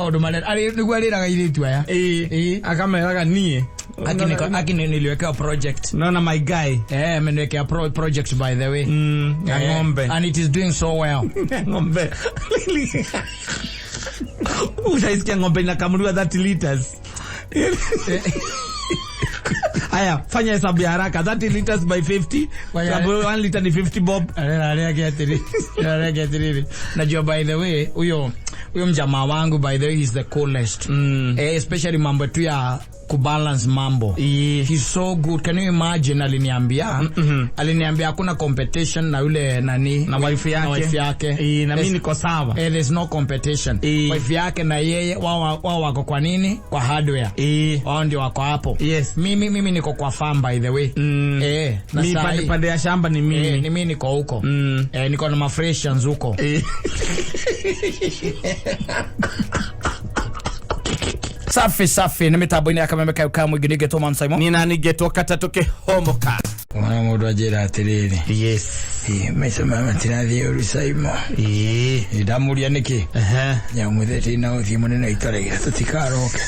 Maũndũ marĩa nĩguo arĩraga airĩtu aya. Ĩĩ. Akameraga niĩ. Aki niliwekewa project. Nona my guy. Eh, ameniwekea project, by the way. Ya Eh, ng'ombe. And it is doing so well. Ng'ombe. Ushaisikia ng'ombe inakamuliwa 30 liters? Haya, fanya hesabu ya haraka. 30 liters by 50. Sababu 1 liter ni 50 bob. Arera arĩa atĩrĩ, arĩa atĩrĩrĩ, najua, by the way, huyo mjamaa wangu, by the way, he's the coolest. Eh, especially mambo tu ya kubalance mambo. He's so good. Can you imagine, aliniambia hakuna competition na yule nani, Na wife yake. Na wife yake. Na mimi niko sawa. Eh, there's no competition. Wife yake na yeye, wao wako kwa nini, kwa hardware. Wao ndio wako hapo. Mimi niko kwa farm, by the way. Eh, na Mi saa pande, pande ya shamba ni mimi. Eh, ni mimi niko huko. Eh, niko na mafreshans huko. Safi safi, nĩ mĩtambo-inĩ ya Kameme kayo ka mũingĩ, nĩngetwo Man Simon. Ni nani getwo katatũ kĩhomoka. Mwana mũndũ anjĩra atĩrĩrĩ, maica maya matirathiĩ ũru, Simon. Ndamũria nĩkĩ. Nyamũthĩ na ũthiĩ mũnene itaragira tũtikaroke.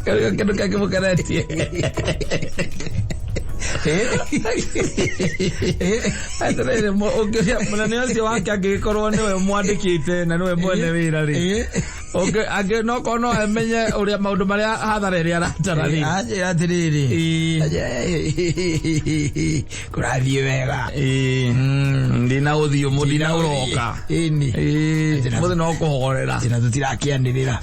Kĩndũ kĩangĩ mũkenetie. Atĩrĩrĩ, ũngĩũria mũnene ũcio wake, angĩgĩkorwo nĩwe mwandĩkĩte na nĩwe mwene wĩra rĩ, no korwo no amenye ũrĩa maũndũ marĩa hathara ĩrĩa aratara rĩ. Anjĩra atĩrĩrĩ, kũrathiĩ wega. Ndina ũthiũ ndina ũroka. Ĩni. Mũthĩ no kũhorera. Atĩ na tũtirakĩanĩrĩra.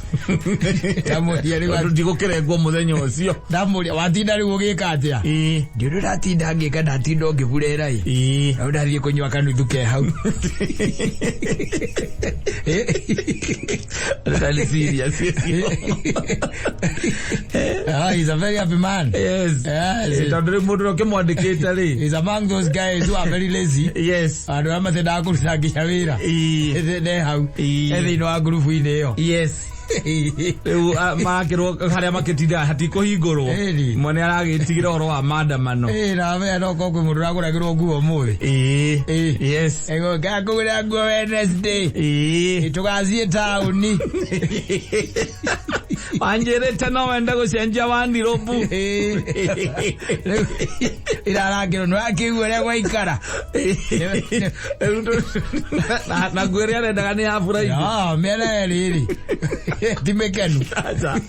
Ndamũria rĩu Tondũ ndigũkĩrengwo mũthenya ũcio. Ndamũria, watinda rĩu ũgĩka atĩa? Ndiũndũ ndatinda ngĩka, ndatinda ũngĩburera ĩ. Rĩu ndathiĩ kũnyua kanuthu ke hau. That is serious. Ah, he's a very happy man. Yes. Tondũ rĩu mũndũ ũrĩa ũkĩmwandĩkĩte rĩ. He's among those guys who are very lazy. Andũ arĩa matendaga kũruta nginya wĩra. Ne hau. E thĩinĩ wa ngurubu-inĩ ĩyo. Rĩu makĩrwo harĩa makĩtindaga hatikũhingũrwo. Mwene aragĩtigĩra ũhoro wa maandamano. Ĩ, na mea no korwo kwĩ mũndũ ũragũragĩrwo nguo ũmũthĩ. Ngakũgũrĩra nguo Wednesday. Tũgathiĩ taũni. Wanjĩrĩte no wende gũcenjia wandirobu. Rĩu irarakĩrwo nĩ wakĩigua ũrĩa gwaikara. Rĩu na nguo ĩrĩa arendaga nĩ ya buraithi. Ah, mĩena yerĩ rĩ ti mĩkenu. Aca.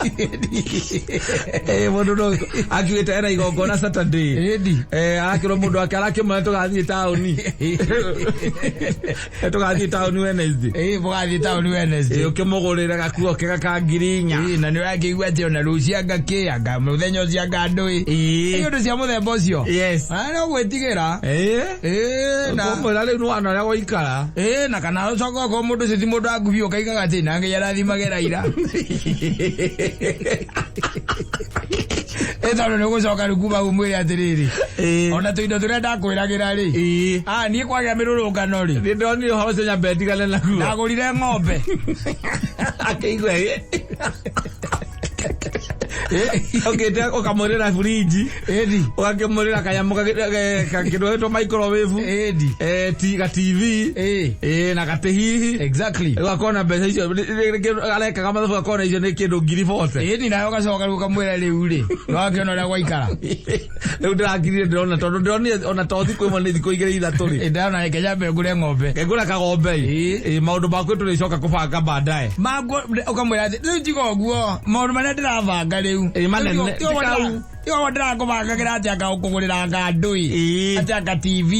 Mũndũ no akiugĩte ena igongona Saturday. Ĩni. Arakĩrwo mũndũ wake arakĩmwĩra tũgathiĩ taũni. Tũgathiĩ taũni Wednesday. Ĩ, mũgathiĩ taũni Wednesday. Ũkĩmũgũrĩra gakuo kega ka 4,000. Ĩ, na nĩ ũrakĩigua atĩ ona rũciũ anga kĩ, anga mũthenya ũcio anga ndũĩ. Ĩ, ũndũ cia mũthemba ũcio. Ah, no gwĩtigĩra. Ĩ, na Kũmwĩra rĩu nĩwana ũrĩa gwaikara. Ĩ, na kana ũcoka okorwo mũndũ ũcio ti mũndũ waku biũ, ũkaigaga atĩ na Ngai arathimagĩra ira. Ĩ, tondũ nĩ ũgũcoka rĩu kuma hau ũmwĩre atĩrĩrĩ, ona tũindo tũrĩa ndakwĩragĩra rĩ, ah, niĩ kwagĩa mĩrũrũngano rĩ, Nĩ ndonire ũhoro ũcio, nyambe ndigane naguo. Ndagũrire ng'ombe. Akĩigua ĩ. Ũkĩte ũkamũrĩra burinji. Ũgakĩmũrĩra kanyamũ kĩndũ gĩtwo microwave. Ti ga TV. Na gatĩ hihi. Rĩu akona mbeca icio arekaga mathabu, akona icio nĩ kĩndũ 40,000. Ĩni, nawe ũgacoka rĩu ũkamwĩra, rĩu rĩ, nĩwakĩona ũrĩa gwaikara. Rĩu ndĩrakirire, ndĩrona tondũ ndĩronire ona to thikũ ĩmwe, nĩ thikũ 2 ithatũ rĩ. Ĩ, ndĩrona reke nyambe ngũre ng'ombe. Ngũra kagombe ĩ. Maũndũ maku tũrĩcoka kũbanga baadaye. Maguo ũkamwĩra atĩ rĩu tiga ũguo, maũndũ marĩa ndĩrabanga rĩu Ĩ, manene, Tiga ũguo ti kau. Tiga ũguo ndĩrakũbangagĩra atĩ anga ũkũgũrĩra anga ndũĩ, atĩ anga TV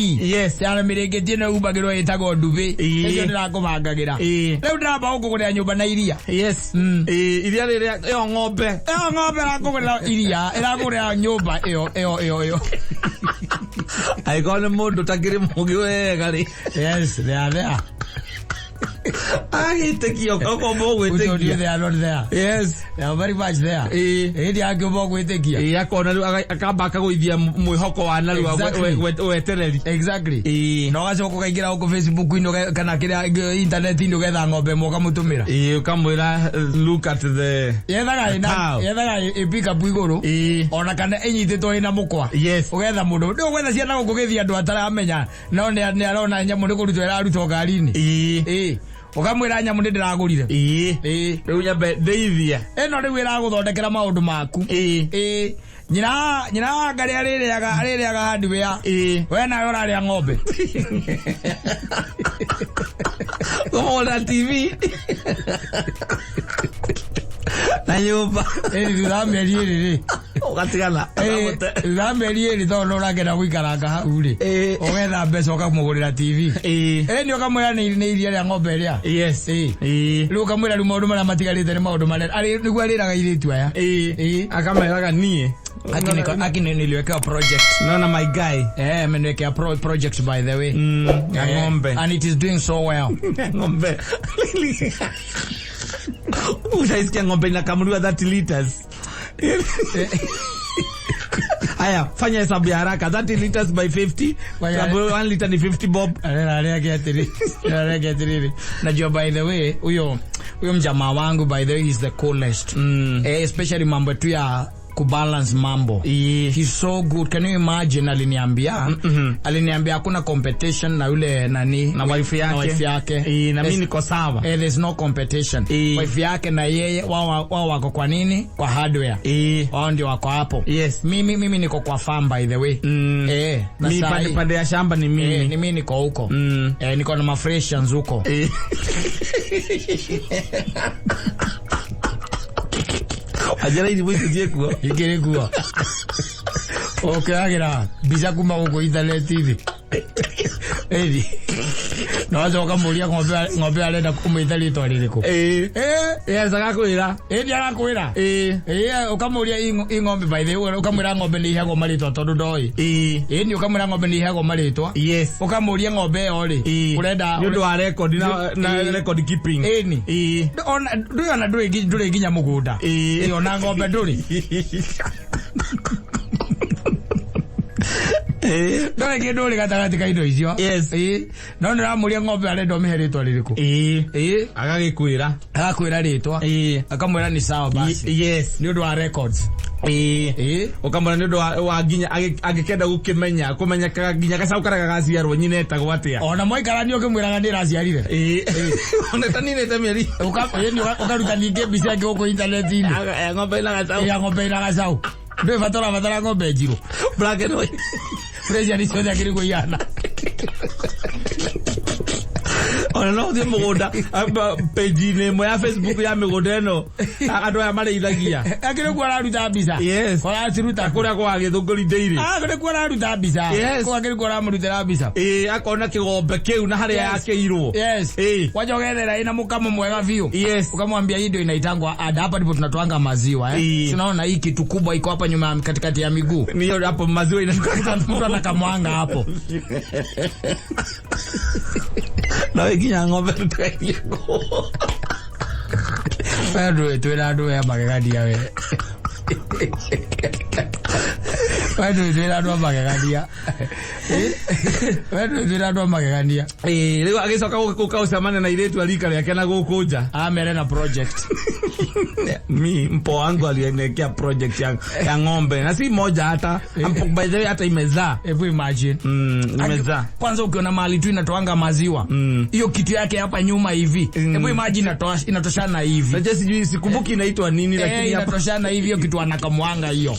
yana mĩrĩngĩti ĩno ĩhumbagĩrwo ĩtagwo ndubĩ. Ĩcio ndĩrakũbangagĩra. Rĩu ndĩramba gũkũgũrĩra nyũmba na iria. Ĩ, iria rĩrĩa ĩyo ng'ombe. Ĩyo ng'ombe ĩrakũgũrĩra iria, ĩrakũgũrĩra nyũmba ĩyo ĩyo ĩyo ĩyo. Angĩkorwo nĩ mũndũ ũtakĩrĩ mũgĩ wega rĩ. Yes, they are there. Agĩtĩkia ũkomba Who told you ũgwĩtĩkia. they are not there? They are very much there. Ĩndĩ angĩũmba ũgwĩtĩkia. Akona rĩu akamba akagũithia mwĩhoko wa narua wetereri. Na ũgacoka ũkaingĩra gũkũ Facebook-inĩ kana kĩrĩa internet-inĩ, ũgetha ng'ombe ĩmwe ũkamũtũmĩra. Ũkamwĩra, "Look at the Yethaga ĩna cow." Yethaga ĩ pick up igũrũ. Ona kana ĩnyitĩtwo ĩna mũkwa. Ũgetha mũndũ ndĩ ũgwetha ciana gũkũ gĩthiĩ andũ ataramenya, no nĩ arona nyamũ nĩ kũrutwo ĩrarutwo ngari-inĩ. Ũkamwĩra nyamũ nĩ ndĩragũrire. Ĩĩ. Ĩĩ. Rĩu nyambe ndeithie. Ĩno rĩu ĩragũthondekera maũndũ maku. Ĩĩ. Ĩĩ. Nyina wa ngarĩ arĩrĩaga hardware. Ĩĩ. We nawe ũrarĩa ng'ombe. Kũmũgũrĩra TV na nyũmba. Ĩĩ, thutha wa mĩeri ĩrĩ rĩ. Ũgatigana. Ĩĩ, thutha wa mĩeri ĩrĩ tondũ nĩ ũrakena gũikaranga hau rĩ. Ĩĩ. Ũgetha mbeca ũkamũgũrĩra TV. Ĩĩ. Ĩĩ, nĩ ũkamwĩra nĩ iria rĩa ng'ombe ĩrĩa. Yes. Ĩĩ. Ĩĩ. Rĩu ũkamwĩra rĩu maũndũ marĩa matigarĩte nĩ maũndũ marĩa nĩguo arĩraga airĩtu aya. Ĩĩ. Ĩĩ. Akameraga niĩ. Aki niliwekewa project. Naona my guy. Eh, ameniwekea project by the way. Ya ng'ombe. And it is doing so well. Ng'ombe. Ushaisikia ng'ombe inakamuliwa 30 liters. Haya, fanya hesabu ya haraka. 30 liters by 50. Sababu 1 liter ni 50 bob. Arera atĩrĩrĩ. Najua by the way, huyo mjamaa wangu by the way he's the coolest. Especially mambo tu ya kubalance mambo. He's so good. Can you imagine aliniambia hakuna competition na yule nani na wife yake. Na wife yake. Na mimi niko sawa. There's no competition. Wife yake na yeye wao wako kwa nini? Kwa hardware. Wao ndio wako hapo. Yes. Mimi niko kwa farm by the way. Na mimi pande ya shamba ni mimi. Ni mimi niko huko. Niko na mafreshians huko. Ajira ili mwezi jekuo. Ikiri kuo. Ũkĩoyagĩra mbica kuma gũkũ intaneti-inĩ. Ĩni. Na wacoka ũkamũria ng'ombe arenda kũmĩta rĩtwa rĩrĩkũ. Yes, agakwĩra. Ĩni arakwĩra. Ũkamũria ĩ ng'ombe by the way, ũkamwĩra ng'ombe nĩ iheagwo marĩtwa tondũ ndoĩ. Ĩni ũkamwĩra ng'ombe nĩ iheagwo marĩtwa. Yes. Ũkamũria ng'ombe ĩyo rĩ. Ũrenda nĩ ũndũ wa record na record keeping. Ĩni. Ona ndũrĩ ona ndũrĩ nginya mũgũnda. Ona ng'ombe ndũrĩ. Ndũrĩ kĩndũ ũrĩ gatagatĩ ka indo icio. Yes. No nĩ ũramũria ng'ombe arenda ũmĩhe rĩtwa rĩrĩkũ. Agagĩkwĩra. Agakwĩra rĩtwa. Akamwĩra ni sawa basi. Yes. Nĩ ũndũ wa records. Ũkamwĩra nĩ ũndũ wa nginya angĩkenda gũkĩmenya kũmenyekaga nginya gacaũ karĩa gagaciarwo nyina etagwo atĩa. Ona mwaikarania ũkĩmwĩraga nĩ ĩraciarire. Ona taninĩte mĩeri. Ũkaruta ningĩ mbica ĩngĩ gũkũ intaneti-inĩ. Ya ng'ombe ĩna gacaũ. Ya ng'ombe ĩna gacaũ. Ndũĩ bata ũrabatara ng'ombe njirũ. Black and white. Fresh ni ciothe akĩrĩ guo ihana. Ona no ũthiĩ mũgũnda page-inĩ ĩmwe ya Facebook ya mĩgũnda ĩno andũ aya marĩithagia. Akĩrĩ kuo araruta mbica. Yes. Ũraciruta kũrĩa kwa Gĩthũngũri Dairy. Akĩrĩ kuo araruta mbica. Yes. Kũu akĩrĩ kuo aramũrutĩra mbica. Akona kĩgombe kĩu na harĩa yakĩirwo. Yes. Wacha ũgethera ĩna mũkamo mwega biũ. Yes. Ukamwambia hii ndio inaitangwa ada. Hapa ndipo tunatoanga maziwa Tunaona hii kitu kubwa iko hapa nyuma katikati ya miguu. Ni hapo maziwa inatoka. Mtu anakamwanga hapo. Na we nginya ng'ombe tũtikaige kũu. We ndũĩ twĩna andũ aya magegania we. We ndũĩ twĩna andũ a magegania. We ndũĩ twĩna andũ a magegania. Rĩu agĩcoka gũka gũcemania na airĩtu a rika rĩake na gũkũ nja. Amere na project. Mi mpo wangu aliniwekea project ya ng'ombe na si moja hata. By the way hata imezaa. Hebu imagine. Imezaa. Kwanza ukiona mahali tu inatoanga maziwa. Hiyo kitu yake hapa nyuma hivi. Hebu imagine inatoshana hivi. Najua sijui sikumbuki inaitwa nini lakini hapa inatoshana hivi hiyo kitu anakamwanga hiyo.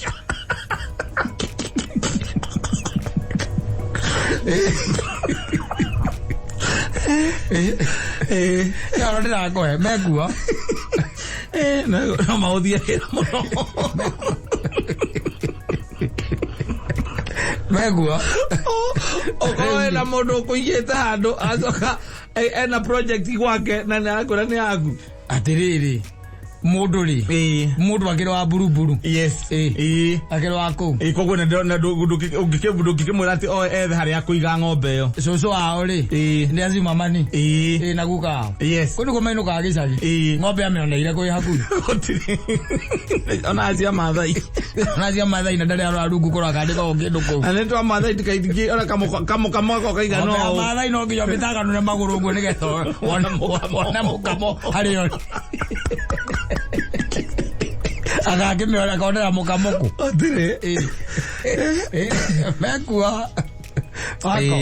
Ya ndĩrakohe mekuo. No maũthiagĩra mũno. Mekuo. Okorwo ena mũndũ ũkũigĩte handũ acoka ena project gwake na nĩ arakwĩra nĩ yaku. Atĩrĩrĩ mũndũ rĩ mũndũ akĩrĩ wa buruburu. Yes. Akĩrĩ wa kũu. Koguo na ndũngĩkĩmwĩra atĩ oe ethe harĩa akũiga ng'ombe ĩyo. Cũcũ wao rĩ nĩ acio mamani. Na guka wao. Yes. Kũu nĩkuo mainũkaga gĩcagi. Ng'ombe amĩoneire kwĩ hakuhĩ. Gũtirĩ. Ona acio a Maathai. Ona acio a Maathai na ndarĩ arora rungu kũrora kana ndĩkoragwo kĩndũ kũu. Na nĩ twa Maathai tũkaingĩ ona kamũkamo gako kaigana Ng'ombe ya ũũ. Maathai no nginya ũmĩtaganũre magũrũ ũguo nĩgetha wone mũkamo harĩa ũrĩ. Agakĩmĩona akonera mũkamo kũ. Gũtirĩ. Mekua. Wako.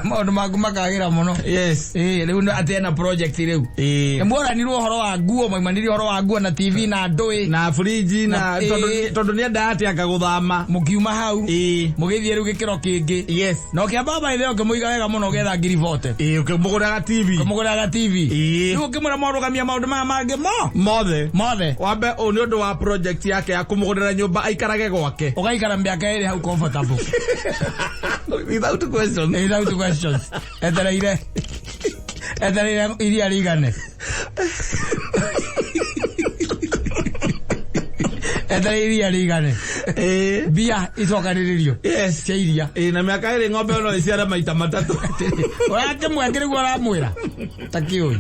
Maũndũ maku makagĩra mũno. Rĩu atĩ ena project rĩu. Nĩmuoranirwo ũhoro wa nguo, maimanire ũhoro wa nguo na TV na ndũĩ. Na fridge na Na tondũ nĩendaga atĩ anga gũthama. Mũkiuma hau. Mũgĩthiĩ rĩu gĩkĩro kĩngĩ. Na ũkĩamba by the way ũkĩmũiga wega mũno ũgetha ngiri 40. Ũkĩmũgũrĩra TV. Ũkĩmũgũrĩra TV. Rĩu ũkĩmwĩra mwarũgamia maũndũ maya mangĩ mo. Mothe. Mothe. Wambe ũũ nĩ ũndũ wa project yake ya kũmũgũrĩra nyũmba aikarage gwake. Ũgaikara mĩaka 2 hau comfortable. Without questions. Without questions. Etereire. Etereire iria rigane. Etereire iria rigane. Mbia icokanĩrĩrio. Cia iria. Na mĩaka 2 ng'ombe no ĩciare maita 3. Ũrakĩmwekĩra nĩguo ũramwĩra. Ta kĩũĩ.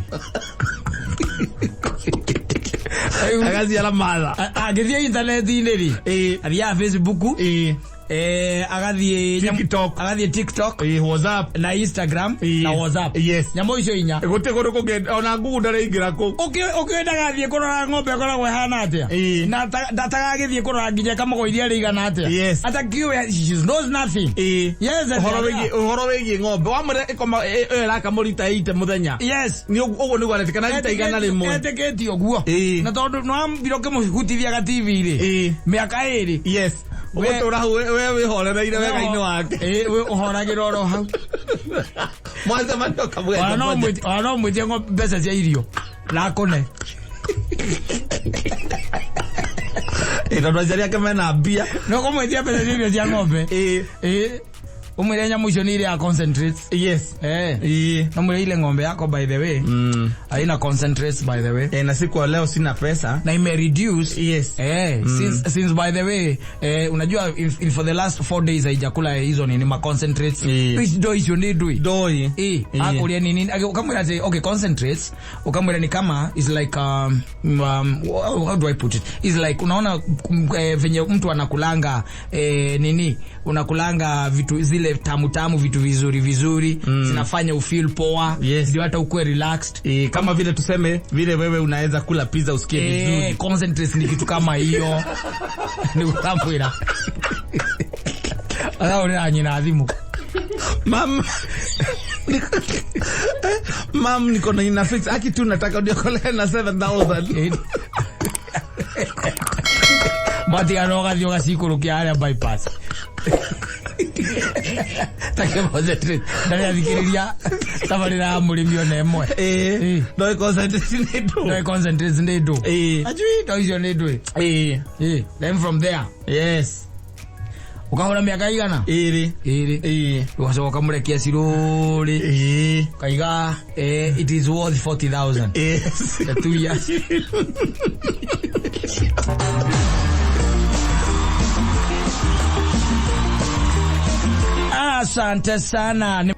Agaciara matha. Angĩthiĩ intaneti-inĩ rĩ. Athiaga Facebook. Agathiĩ TikTok. Agathiĩ TikTok. WhatsApp. Na Instagram. Na WhatsApp. Nyamũ icio inya. Gũtirĩ kũndũ kũngĩ ona Google ndaraingĩra kũu. Ũkĩũĩ ndagathiĩ kũrora ng'ombe ĩkoragwo ĩhana atĩa. Na ndatagagĩthiĩ kũrora nginya ĩkamũgwo iria rĩigana atĩa. Atakiũĩ, she knows nothing. Yes, Ũhoro wĩgiĩ ng'ombe wamwĩra ĩkoma ĩyo ĩrakamũ rita 80 mũthenya. Nĩ ũguo nĩguo aretĩka rita 100. Etĩkĩtie ũguo. Na tondũ nĩwambire ũkĩmũhutithia ga TV rĩ. Mĩaka 2. Ũgũtũra hau we wĩhorereire wega-inĩ wake. We ũhoragĩra oro hau. Mwacemania ũkamũhe Ona no project. mwĩtie, ona no mwĩtie mbeca cia irio. Na akũne. Tondũ aciari ake mena mbia. No kũmwĩtia mbeca cia irio cia ng'ombe. Ũmwĩre nyamũ icio nĩ irĩaga concentrates. Na mwĩre ile ng'ombe yako by the way. Haina concentrates by the way. Na siku ya leo sina pesa. Na ime reduce. Since by the way, unajua if for the last 4 days haijakula hizo nini ma concentrates. Which do icio nĩ ndui. Ndoi. Akuria nini, ukamwira ati okay concentrates, ukamwira ni kama is like how do I put it? Is like unaona venye mtu anakulanga nini, unakulanga vitu zile tamu tamu, vitu vizuri vizuri, zinafanya ufeel poa, ndio hata ukue relaxed. Kama vile tuseme vile wewe unaweza kula pizza usikie vizuri. Concentrates ni kitu kama hiyo. Ni ukamwira. Akaurira nyina thimu. Mam. Mam, niko na ina fix. Aki tu nataka uniokolee na 7,000. Matigana ũgathiĩ ũgacikũrũkia harĩa bypass. Take concentrate. Ndarĩ athikĩrĩria tabarĩra ya mũrĩmi ona ĩmwe. No concentrate nĩ ndũ. No concentrate nĩ ndũ. Ajui no icio nĩ ndũ. Then from there. Ũkahũra mĩaka igana? 2. 2. Ũgacoka ũkamũrekia cirũrĩ. Kaiga, it is worth 40,000. The 2 years. Asante sana.